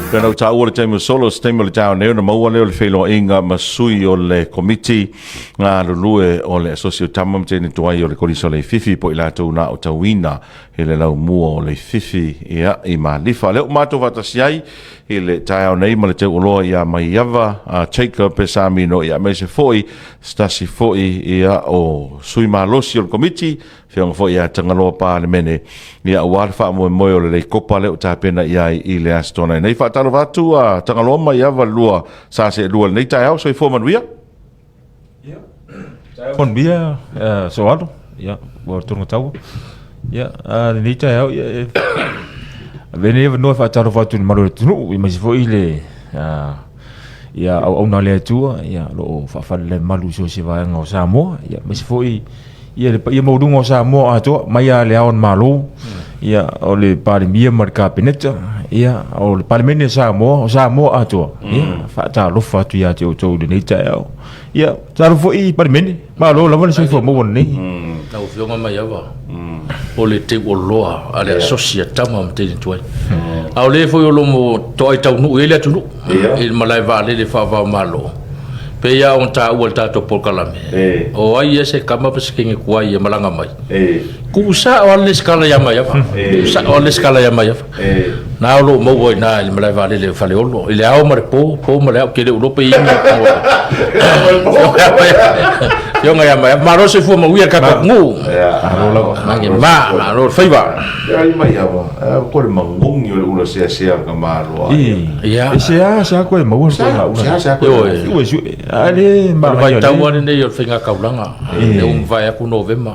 Pei ona ou taua i le taimi ua sola, o se taimi o le taeao nei ona maua lea o le feiloaiga ma sui o le Komiti galulue o le Asosi o Tama ma Teine Tuai o le Kolisi o Leififi po o i latou na aotauina i le laumua o Leififi ia, i Malifa. Lea ua matou faatasi ai i le taeao nei ma le teuoloa ia Maiava Jacob Pesamino ia, aemaise foi se tasi foi ia, o sui malosi o le Komiti, Afioga foi ia Tagaloa Palemene, ia aua le faamoemoe o le leikopa lea ua tapena i ai i le Aso Toonai nei. Faatalofa atu a Tagaloa mai Ava lua sa seelua lenei taeao, soifua manuia. Ia, taeao manuia Soalo, ia, ua tonu taua. Ia, lenei taeao, ia, e avea lenei avanoa e faatalofa atu i le mamalu o le atunuu, aemaise foi le ia auauna a le Atua, ia, o lo o faafalelemalu i so o se vaega o Samoa, ia, aemaise foi ia le paia maualuga o Samoa atoa, mai lava i le Ao o le Malo, ia, o le Palemia ma le Kapeneta, ia, o le Palemene o Samoa, o Samoa atoa, ia, faatalofa atu ia te outou i lenei taeao. Ia, talofa foi i Palemene, malo lava le soifua maua lenei. Lau Afioga Maiava, o le teuoloa a le asosi a tama ma teine tuai. A o le foi o lo o toai taunuu i ai le atunuu i le malae vaalele faava-o-Malo, pei lava ona taua i le tatou polokalame, o ai ia se tama ma se teine tuai e malaga mai, tuu sao lava le lesitala ia Maiava, tuu sao lava le lesitala ia Maiava. Na o lo o maua i ina i le malae vaalele o Faleolo, i le ao ma le po, po ma le ao, ou te le o iloa pe i ai ni Afioga ia Maiava. Malo le soifua manuia i le tatou atunuu. Malo lava. Mange ma, malo le faiva. Ai Maiava, ko le magogi o le ula seasea o le tamaloa. Ia. E sea sea koe maua le koe ula. Sea sea koe. Ue su a le ma. O le vaitau lava lenei o le faigataulaga. Lea ua mavae atu Novema.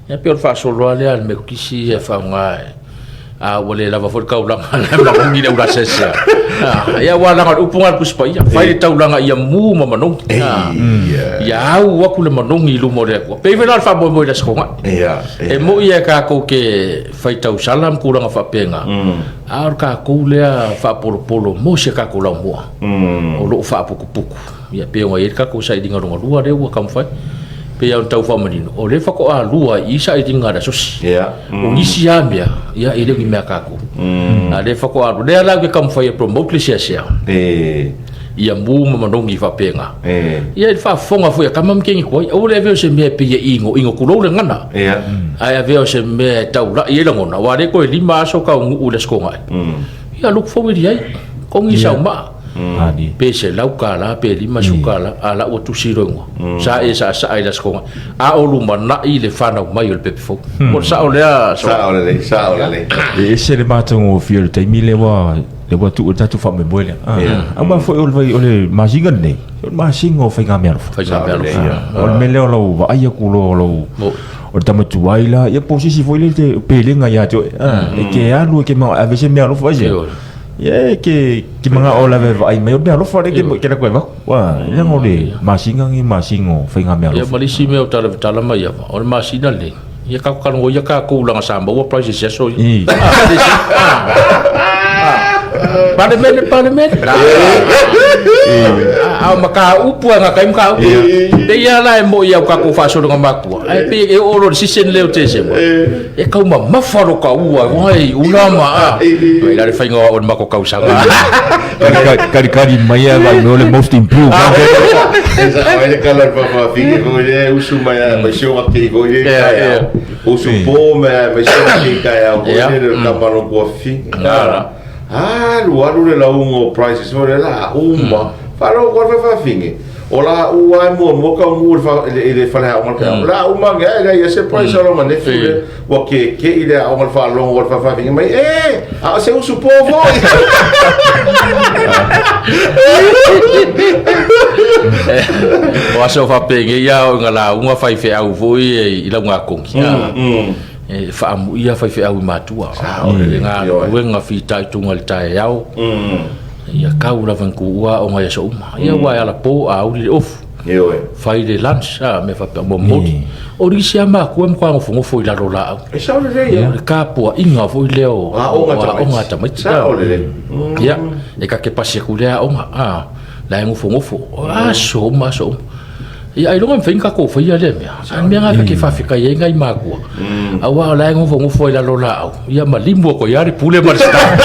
Ia pei o le faasolo lava lea a le Metotisi e faaaoga e a ua le lava foi le taulaga la e manogi le ulaseasea. Ia aua leaga o le upu lena a le Tusi Paia, fai le taulaga ia mu ma manogi. Ia au atu le manogi i luma o le Atua. Pei foi la o le faamoemoe i le Aso Toonai. E moni lava tatou te fai tausala ma tulaga faapena, a o le tatou lea faapolopolo mo si a tatou laumua o lo o faaputuputu. Ia pei ona i ai le tatou sailiga lona lua lea ua taumafai. Pei lava ona tau faamanino, o lea faatoa lua i i sailiga a le asosi. O nisi lava mea, ia e le o ni mea a tatou. A o lea faatoa lua. O lea la ou te taumafai e promote le seasea. Ia mu ma manogi faapena. Ia i le faafofoga foi a tama ma teine tuai, aua le avea o se mea e pei e inoino, tulou le gagana. Ae avea o se mea e taulai ai lagona, aua o lea toe 5 aso taunuu i le Aso Toonai. Ia look forward i ai, togi sau maa. Pe $100 pe $50, a la ua tusi loa igoa. Sa e saasaa i le Aso Toonai, a o lumanai le fanau mai o le pepe fou. O le sao lea? Sao lelei, sao lelei. E ese le matagofie o le taimi lea ua lea ua tuu ai le tatou faamoemoe lea. Aua foi o le o le masina lenei, o le masina o faigameaalofa. Faigameaalofa. O le mea lea o lau vaai atu loa o lau o le tama tuai la, ia po o se isi foi lea e te pelega ia te oe. E te alu e te ave se meaalofa ai se. Ia e ke ke manao lava e vaai mai o le meaalofa lea ke ke lako e vaku. Ua, leaga o le masina lenei masina o faigameaalofa. Ia ma le isi mea o tala tala mai ava, o le masina lenei, ia tatou talanoa ia tatou leaga sa maua prices i aso ia. Palemene, Palemene. A o mataupu a gata ai mataupu. Pei lava la e moi au tatou faasologa matua, ae pei e oo loa i le season lea o Tesema. E tau mamafa lo ka ua, wai, ula ma a. Mai la le faiga o le mako kausaga. Kari kari mai a vai o le most improved. Esa o le kala pa pa fiki ko le usu mai a mai sio ki ko le ka ya. Usu po me mai sio ki ka ya ko le le ka pa lo ko fi. Alu alu le lauga o prices mo le la uma. Fa lo ko fa fa fingi. O la ua e muamua ka nuu i le fale aoga le o la uma nge ai ia se price o ma nefu le ua ke ke i le aoga le faalogo o le faafaafine mai e a o se usu po foi. O aso faapenge ia o nga lauga faifeau foi i lauga kogi. E faamuia faifeau i matua. O le galuega fitaituga i le taeao. Ia kau lava i kuua aoga i aso uma. Ia aua e alapo a auli le ofu. Ioe. Fai le lunch, a mea faapea momoli. O nisi lava matua e matua nofonofo i lalo o laau. E sao lelei ia. O le tapuaiga foi lea o aoga a tamaiti. Sao lelei. Ia, e ta te pasi atu i lea aoga, a, la e nofonofo. O aso uma, aso uma. Ia ailoga e mafai ona tatou faia lea mea. A o le mea lena ta te faafetai ai nai matua, aua o la e nofonofo ai i lalo o laau, ia ma limu atu ai lava le pule ma le star.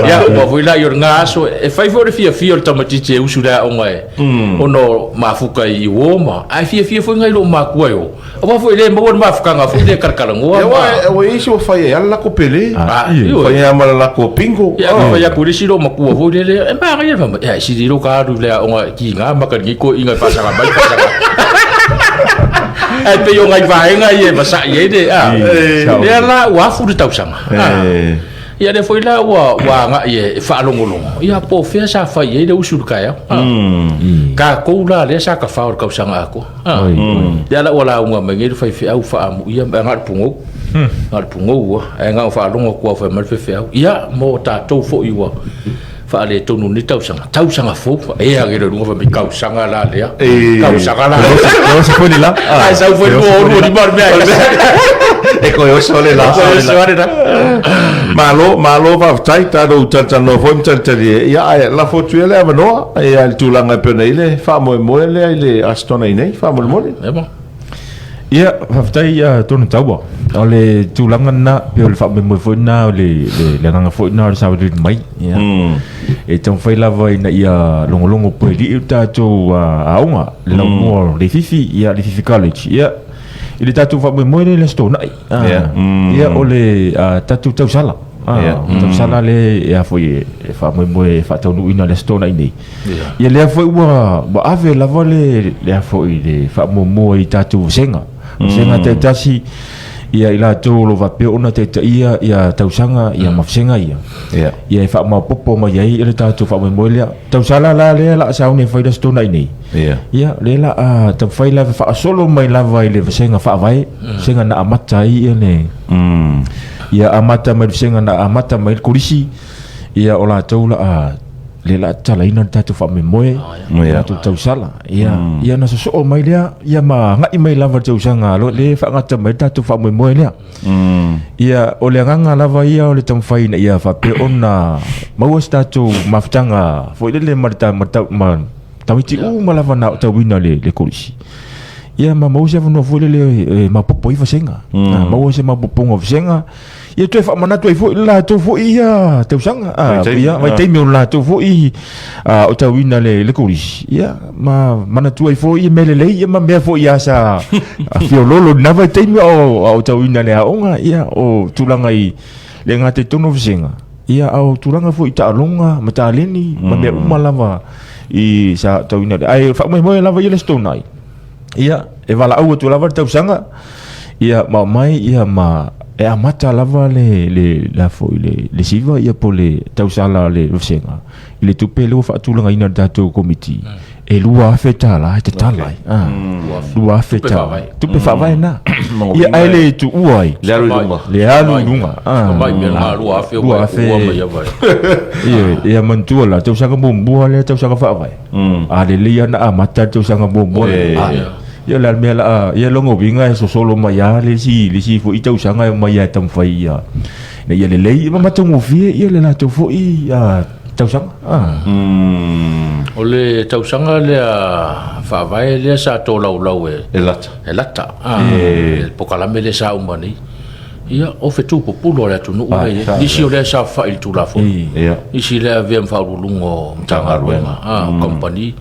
Ia, ua foi la i o lena aso, e fai foi le fiafia o le tamaitiiti e usu i le aoga e, ona o mafuta i uo ma, ae fiafia foi nai lou matua e o. Aua foi e le maua le mafutaga foi lea e talatalanoa ma. Aua ua i ai isi ua fai ai lava le latou pele. Ioe. Fai ai ma le latou bingo. Ia, a fai atu i le isi loomatua foi lele, e manaia le fai mai, ia, e sili loa ta alu i le aoga e tiga maka i lenei toeaina e faasaga mai faasaga. Ae pei o nai vaega ia e vasai ai le, a, lea la ua afu le tausaga. Ia lea foi la ua ua agai e faalogologo, ia po o fea sa fai ai le usu i le taeao. Tatou la lea sa tafao i le tausaga atoa. Lea la ua lauga mai nei le faifeau faaamuia ae na o le pugou. Na o le pugou lava. Ae na o faalogo atu lava fai mai le faifeau, ia mo tatou foi ua faaletonu i lenei tausaga, tausaga fou, ea ane loa i luga fai mai tausaga la lea, tausaga la lea. E oso foi le la. Ae sau foi le 2025 o le mea e tasi. E toe oso le la. Toe oso lava le la. Malo, malo faafetai, tatou talatalanoa foi ma talitalie, ia ae lafo atu ia le avanoa ia i le tulaga e pei ona i ai le faamoemoe lea i le Aso Toonai nei, faamolemole. Ia, faafetai ia Tonu Taua. O le tulaga lena, pei o le faamoemoe foi lena, o le, le, le agaga foi lena o le savalivali mai. Ia. E taumafai lava ina ia logologo puelii le tatou aoga, le laumua o Leififi, ia, Leififi College. Ia, i le tatou faamoemoe lea i le Aso Toonai. Ia. Ia, o le tatou tausala. Tausala lea e, foi, e faamoemoe e faataunuuina i le Aso Toonai nei. Ia lea foi ua ua ave lava le le a foi le faamuamua i tatou vasega. Vasega taitasi ia i latou o lo o faapea ona taitaia ia tausaga ia ma vasega ia. Ia e faamaopoopo mai ai le tatou faamoemoe lea. Tausala la lea o le a sauni e fai i le Aso Toonai nei. Ia lea o le a taumafai lava e faasolo mai lava i le vasega faavae, vasega na amata ai ia le ia amata mai le vasega na amata mai ai le Kolisi, ia o latou o le a lea la tatalaina le tatou faamoemoe, le tatou tausala. Ia, ia ona sosoo mai lea, ia ma agai mai lava le tausaga lo lea e faagata mai le tatou faamoemoe lea. Ia, o le agaga lava ia o le taumafai ina ia faapea ona maua se tatou mafutaga foi lele ma le ma tamaiti uma lava na aotauina le le kolisi. Ia ma maua se avanoa foi lele e maopoopo ai vasega. Maua se maopoopoga o vasega. Ia toe faamanatu ai foi le latou foi ia tausaga. Ia, vaitaimi o le latou foi aotauina le kolisi. Ia, ma manatua ai foi mea lelei ia ma mea foi ia sa fiololo i lena vaitaimi a o aotauina le aoga. Ia, o tulaga i le gata i totonu o vasega, ia, a o tulaga foi i taaloga ma taleni ma mea uma lava i sa aotauina. Ae faamoemoe lava ia le Aso Toonai. Ia, e valaau atu lava le tausaga, ia ma aumai ia ma e amata lava le le le a foi le le siva ia po le tausala le vasega i le tupe lea ua faatulagaina e le tatou komiti e $2,000 e tatala ai. Ah, $2,000. Tupe faavae na. Ia ae le tuua ai. Le alu i luga. Le alu i luga. Ah. Mai mea na 2,000 ua ua mai ia vai. Ia, ia manatua la tausaga muamua lea tausaga faavae. A lelei lava ona amata le tausaga muamua lea. Ia o le a le mea o le a, ia lona uiga e sosolo mai lava le isi, le isi foi tausaga e omai lava e taumafai ia, ina ia lelei ma matagofie ia le latou foi tausaga. O le tausaga lea faavae lea sa tolaulau e, E lata. E lata, le polokalame lea sa uma nei. Ia, o fetu populo a le atunuu lea i ai. Nisi o lea e saofai i le Tulafono. Nisi lea e avea ma faauluuluga o Matagaluega, o kamupani.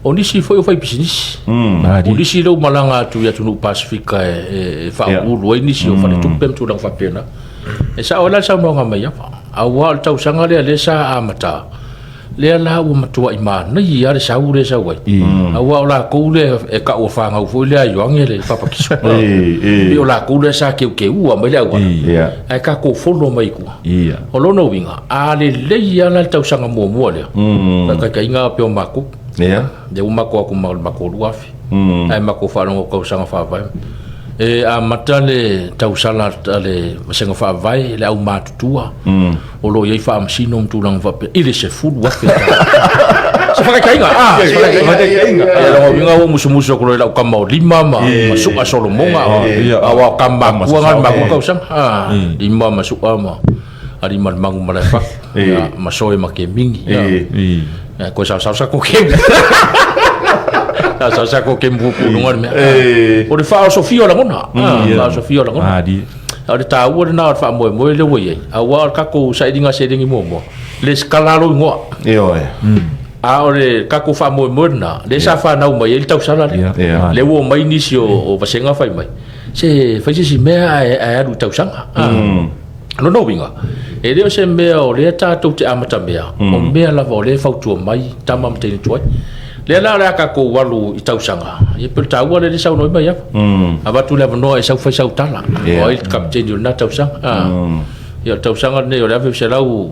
O nisi foi o faipisinisi. O nisi lea ua malaga atu i atunuu Pasefika e faauluulu ai nisi o faletupe ma tulaga faapena. E sao ai la le saunoaga mai Maiava, aua o le tausaga lea lea sa amata, Lea la ua matuai manaia lava le sau lea e sau ai. Aua o latou lea e tau fanau foi lea a Ioane le papatiso. Pei o latou lea sa teuteua mai le auala. Ae tatou fono mai i tua. O lona uiga, a lelei lava la le tausaga muamua lea, faataitaiga pei o matou, lea ua matou o atu ma le matou 2000, ae matou faalogo i tausaga faavae. E amata le tausala a le Vasega Faavae, le aumatutua, o lo o i ai faamasino ma tulaga faapea, i le $10,000. Se faataitaiga, ah, se faataitaiga. Ia, lona uiga ua musumusu atu loa i lau tama o lima ma Su'a Solomoga, aua o tama matua na o le matou tausaga, ah, lima ma Su'a ma Aliimalemanu ma Laefatu, ia, ma Soe ma Kemini, ia. Ia, koe saosao sa ko kemu. Saosao sa ko kemu pupu i luga o le mea. O le faaosofia o lagona. Faaosofia o lagona. A o le taua lena o le faamoemoe lea ua i ai, aua o le tatou sailiga seleni muamua, lesitala lou igoa. Ioe. A o le tatou faamoemoe lena, lea sa fanau mai ai le tausala lea. Lea ua omai nisi o vasega fai mai, se fai se isi mea ae alu i tausaga. O lona uiga, e le o se mea o lea tatou te amatamea, o mea lava o lea e fautua mai tama ma teine tuai. Lea la o le a tatou alu i tausaga, ia pei o le taua lea lea saunoa ai Maiava. Avatu le avanoa e sau fai sau tala, o ai le kapiteni o lena tausaga. Ia o le tausaga lenei o le 1991,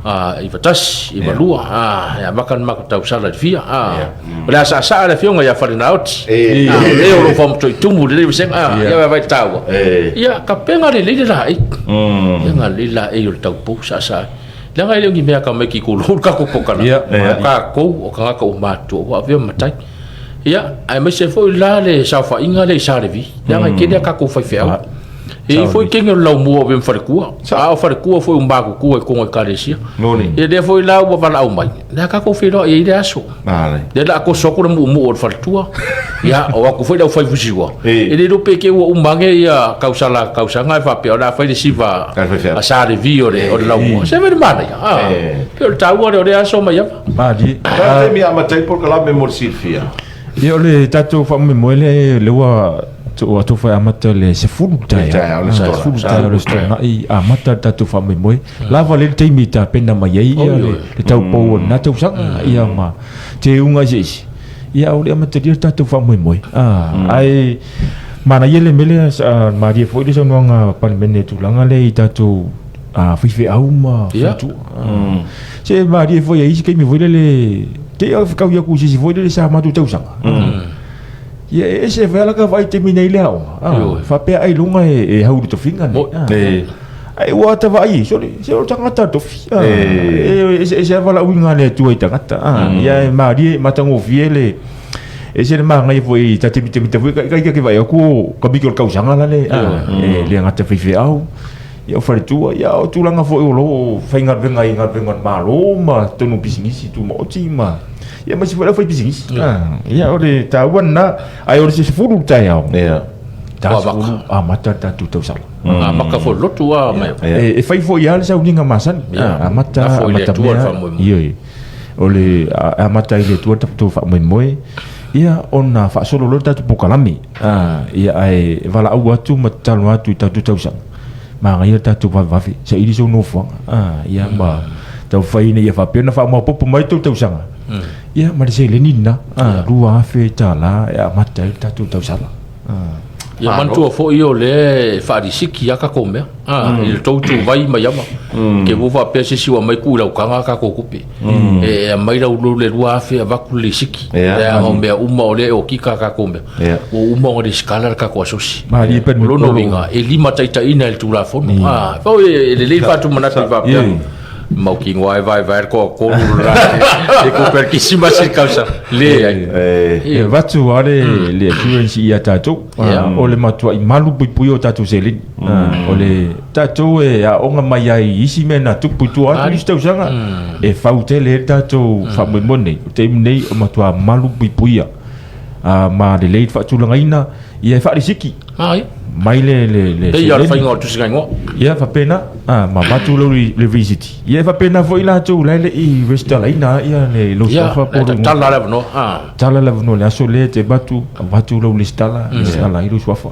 92, e amata le matou tausala i le fia. O le a saasaa le afioga ia Falenaoti, o le o lo o faamatoitumu i lenei vasega, ia vaai le taua. Ia tapena lelei le laei, tapena lelei le laei o le taupou saasaa ai. Leaga e le o ni mea tamaiti tulou le tatou pokala. O tatou o tagata ua matutua ua avea ma matai. Ia, aemaise foi la le saofaiga lea i Sa Levi, leaga e tele a tatou faifeau. E i ai foi teine o le laumua o avea ma faletua, a o faletua foi ua matutua i totonu o ekalesia. Ia lea foi la ua valaau mai, lea tatou feiloai ai le aso. Lea la a toso atu le muumuu o le faletua, ia o atu foi le aufai fusiua. E le iloa pe te i ua uma ane ia tausala tausaga ae faapea o le a fai le siva a Sa Levi o le laumua. Se fai le manaia. Pei o le taua lea o lea aso Maiava. Malie. Fa taimi e amata ai polokalame mo le silafia. Ia o le tatou faamoemoe lea lea ua ua tofa e amata le 10 taeao. Le 10 taeao le Aso amata le tatou faamoemoe. Lava lea le taimi e tapena mai ai ia le taupou o lena tausaga ia ma teuga eseese. Ia a o le amatalia le tatou faamoemoe. Ae manaia le mea lea, malie foi le saunoaga a Palemene i le tulaga lea i tatou faifeau ma faletua. Se malie foi ai isi taimi foi lele, te i fetaui atu i se isi foi lele sa matou tausaga. Ia e ese foi ala ka vaai taimi nei le aoga. Faapea ailoga e hau i le tofiga nei. Ai ua ata vaai, sole, se o tagata tofi. E ese ese lava lau uiga a le Atua i tagata. Ia e malie, matagofie le ese le manaia foi ta te mitamita foi kai kai ke vaai atu o kamiki o le tausaga la le e le gata faifeau. Ia o faletua, ia o tulaga foi o lo o faigaluega i galuega a le Malo ma totonu o pisinisi tumaoti ma ia aemaise foi le aufaipisinisi. Ia o le taua lena, ae o le 10 le taeao. Ia. Ta 10 amata le tatou tausala. Amata foi le lotu a mai. E fai foi lava le sauniga masani. Amata amata mea. Ioe. O le amata i le Atua le tatou faamoemoe, ia ona faasolo loa le tatou polokalame. Ia ae valaau atu ma tatalo atu i tatou tausaga, manaia le tatou vavevave, saili sou nofoaga, ia ma taumafai ina ia faapea ona faamaopoopo mai tou tausaga, ia ma le seleni lena, $2,000 e amata ai le tatou tausala. Ia manatua foi o lea e faalisiki lava tatou mea i le tou ituvai mai ama. Te ua faapea se isi ua aumai tuu i laukaga a tatou tupe. E aumai lau le 2,000 avatu le lisiki. Leaga o mea uma o lea e okika a tatou mea. Ua uma ona lesitala le tatou asosi. O lona uiga e limataitaiina e le Tulafono. Pau e lelei le faatumanatu i faapea. Mautinoa e vaevae le toatolu le la e tupe a le Kerisimasi i le tausaga. Leai. E avatu lava le assurance ia tatou, o le matuai malu puipuia o tatou seleni. O le tatou e aoga mai ai i isi mea na tupu i tua atu i isi tausaga, e fau tele ai le tatou faamoemoe nei. O le taimi nei, o matua malu puipuia ma lelei le faatulagaina, ia e faalisiki. Mai le le le Pei o le faiga o le tusiga igoa. Ia faapena, ma avatu lau le risiti. Ia e faapena foi latou la e le i resitalaina ia le lou suafa po o le igoa. Tala le avanoa. Tala le avanoa i le aso lea e te avatu, avatu lau lesitala, lesitala ai lou suafa.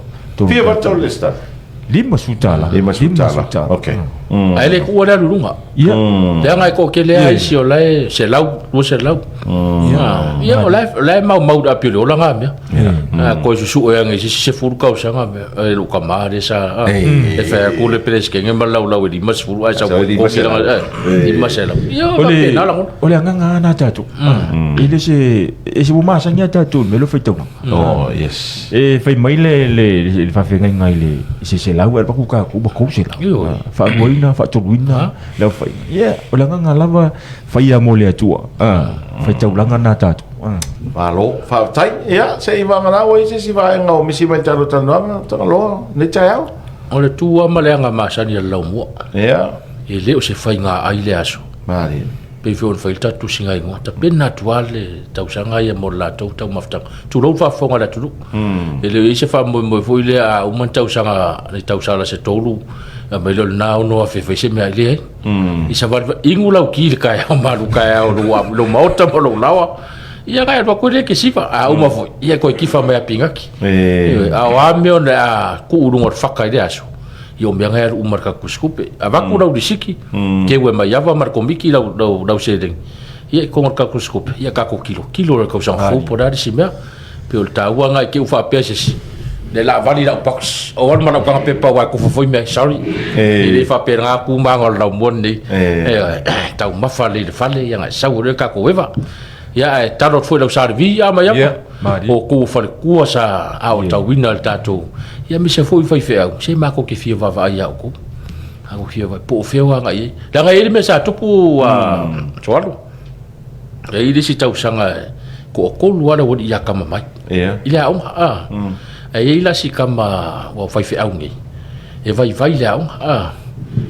Fia avatu lau lesitala? $50. $50. Ok. Ae le tuua le alu i luga. Ia. Leaga e toatele lava isi o la e 100, 200. Ia, o la e maumau i le api o le ola na mea. A toe susue ane i se isi 10 tausaga, e lou tama lea sa, e fai atu le Peresetene ma le laulau e 50 ae sau foi 500. Ia, e faapena lagona. O le agaga lava lena tatou. E le se, e se ua masani lava tatou i le mea lea o faitauga. Oh, yes. E fai mai le, le, le faafeagaiga i le i se 100 ae avatu tatou ua 300. Ioe. Faaluaina, faatoluina le aofaiga. Ia, o le agaga lava, faia mo le Atua. Faitaulaga lena tatou. Malo, faafetai. Ia, se i vagana ua i se isi vaega o misi mai le tatou talanoaga, Tagaloa, lenei taeao. O le tu lava ma le aga masani a le laumua. Ia. E le o se faiga ai le aso. Malie. Pei foi ona fai le tatou tusiga igoa, tapena atu lava le tausaga ia mo le latou taumafataga. Tulou le faafofoga a le atunuu. E le o i ai se faamoemoe foi lea a uma ni tausaga, ni tausala se tolu, aumai lea o lena 6,000 e fai se mea, e leai. I savali, inu lau ki i le taeao malu taeao i lou maota ma lou laoa, ia ona e alu atu ai lea e kesiva. A uma foi, ia e toe tifa mai lava pinati. A o a mea o le a tuu i luga o le fata i lea aso, ia o mea na e alu uma i le tatou tusitupe. Avatu lau lisiti, keu e Maiava ma le Komiti lau seleni, ia i totonu o le tatou tusitupe, ia tatou tilotilo i le tausaga fou po o le a le isi mea. Pei o le taua lena i te i ua faapea se isi, o le a vali lau box, o alu ma lau taga pepa aua e tofa foi mea, sorry. E le faapena tu ma aga o le laumua lenei. E taumafa lelei i le fale, ia ona e sau ai loa lea i le tatou eva. Ia ae talo atu foi i lau Salevi a Maiava, o outou o faletua sa aotauina i le tatou, ia aemaise foi faifeau, se matou te fia vaavaai ia outou. Matou te fia vaai po o fea o agai i ai. Leaga e i ai le mea sa tupu a Soalo. E i ai le isi tausaga e toatolu lava le aualii ia Kamamai. I le aoga. A. Ae i ai la si tama ua faifeau nei, e vaivai le aoga. A.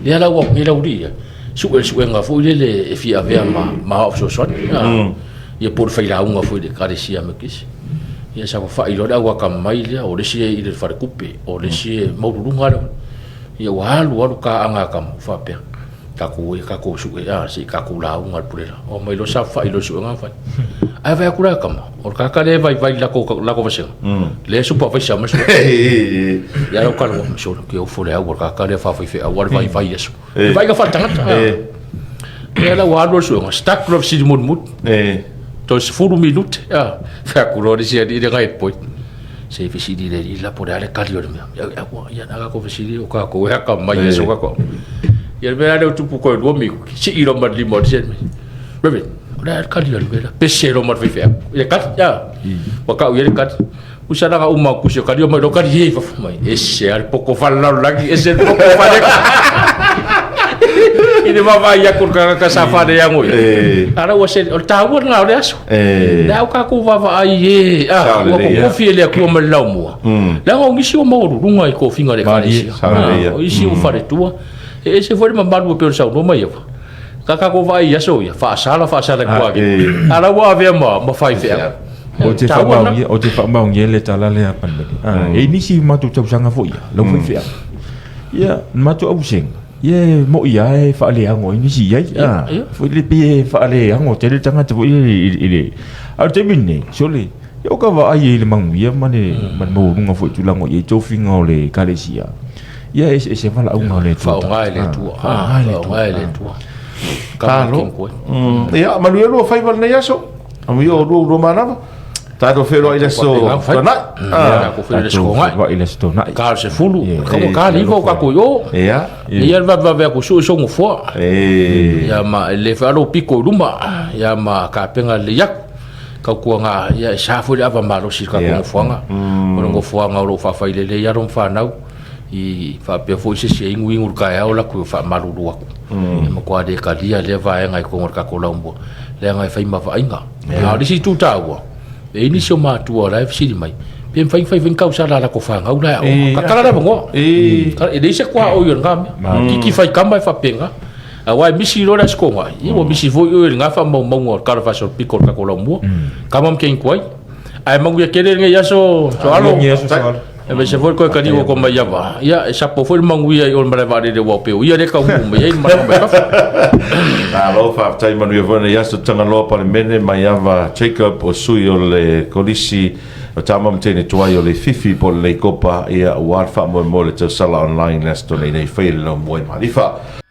Lea la ua nei le aualii ia, sue le suega foi lele e fia avea ma ma aoao fesoasoani. A. Ia po o le failauga foi i le Ekalesia Metotisi. Ia saofafai loa le au atamamai lea, o le isi e i le faletupe, o le isi e maualuluga lava le. Ia ua alu alu taaga a tama faapea, tatou o ia tatou sue a se i tatou lauga i le pule la. Omai loa saofafai loa i le suega na fai. Ae vaai atu la tama, o le tagata lea e vaivai i le latou vasega, lea e supervisor mai le suega. Ia lau talanoa, sole, ou te ofo i le au a le tagata lea faafaifeau a le vaivai i aso. Le vaaiga faaletagata. Ia la ua alu le suega, stuck loa le fesili mulimuli. Toe 10 minute, fai atu loa le isi alii lea na head boy. Se i fesili i le alii la po o le a le tali o le mea. Ia, aua, ia na tatou fesili o tatou e atamai i aso tatou. Ia le mea lea ua tupu toe 2 minute, sii loa ma le lima o le isi alii. Reverend, o le a le tali o le mea lea? Pese loa ma le faifeau. I le tali, ua tau i ai le tali. Usa la uma kusi o kali o mai lo kali hei fafo mai. Ese al poko fale lalolagi, ese le poko fale. I le vaavaai atu i le tagata sa faaleago ia. Ala ua se o le taua lena o le aso. Le au tatou vaavaai e a ua totofi e le Atua ma le laumua. Leaga o nisi ua maualuluga i tofiga a le Ekalesia. O isi ua faletua. E ese foi le mamalu e pei ona saunoa mai Eva. Ka tatou vaai i aso ia, faasala faasala i tua. A la ua avea ma faifeau. Ou te faamaonia, ou te faamaonia le tala lea a Palemene. Ah, e nisi o matou tausaga foi ia, lau faifeau. Ia, na matou ausega, ia e mo'i lava e faaleago ai nisi i ai. Ah, foi le pei e faaleago tele le tagata foi lele i le. A o le taimi lenei, sole, ia o ka vaai ai i le manuia ma le ma le maualuga foi i tulaga o i ai tofiga o le Ekalesia. Ia e eseese valaauga o le Atua. Faaaoga e le Atua. Faaaoga e le Atua. Faaaoga e le Atua. Malo. Ia, manuia lua faiva lenei aso. Amuia o lua lua manava. Tatou feiloai i le aso Tuanai. Tatou feiloai i le aso Tuanai. Ka o le 10, ka ua ka le 9 o tatou i o. Ia. Ia le vavevave atu sue sou nofoa. Ia ma e le fai lou pito i luma. Ia ma tapena lelei atu. Tautuana ia e sa foi le ava malosi i le tatou nofoaga. O le nofoaga o lo o faafailele ai alo ma fanau. I faapea foi se isi e inuinu i le taeao alu atu e faamalulu atu. E matua le talia lea vaega i totonu o le tatou laumua, leaga e fai ma vaaiga. A o le isi itu taua, e i ai nisi o matua o la e fesili mai, pe mafai ona fai foi ni tausala a latou fanau la e aoga. Tatala le avanoa. E leai se tuaoi o lena mea. Kiki fai kama e faapena. Aua e misi loa le Aso Toonai, ia ua misi foi oe i lena faamaumauga o le talafaasolopito o le tatou laumua. Kama ma teine tuai. Ae manuia tele lenei aso Soalo. Aemaise foi le toe taliu atu mai Ava. Ia, e sapo foi le manuia i o le malae vaalele aua pei o ia lea e taunuu mai ai le malaga mai fafo. Malo faafetai manuia foi lenei aso Tagaloa Palemene Maiava Jacob o sui o le Kolisi o Tama ma Teine Tuai o Leififi po o le Leikopa ia aua le faamoemoe o le tausala online le Aso Toonai nei faia i le laumua i Malifa.